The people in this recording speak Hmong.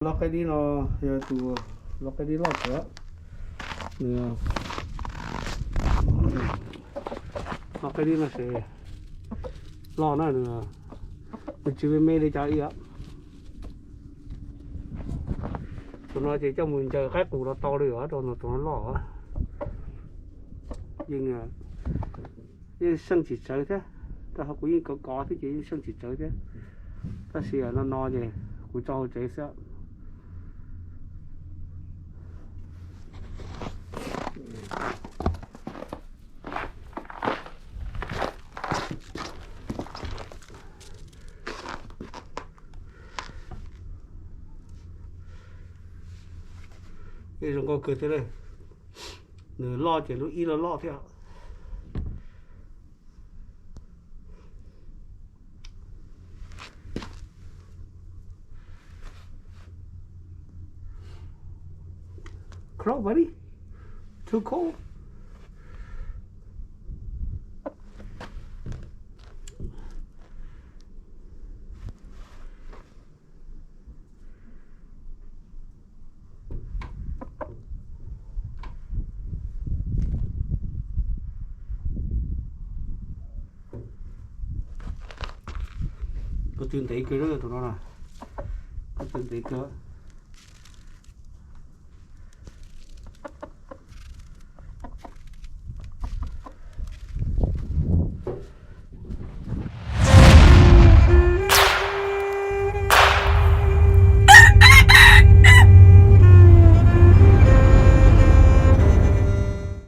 Loj qaib dib no yog tus loj qaib dib loj tshaj. Nws, loj qaib dib no ces loj na, nws, nws tsis me me li cov ib yam. Tus no ces coj mus ncaws qaib qus los tau li os, rau tus no loj. Yeej, yeej seej tsis tsawv thiab, rau qhov kuv yeej kov kov thiab ces yeej seej tsis tsawv thiab. Tab sis no no ces kuv tso hauv tsev xwb. Zoo nkauj kawg thiab. Nws loj ces lub ib loj loj thiab. Cold, buddy? Too cold? Koj tw ntev kawg tus no na. Koj tw ntev kawg.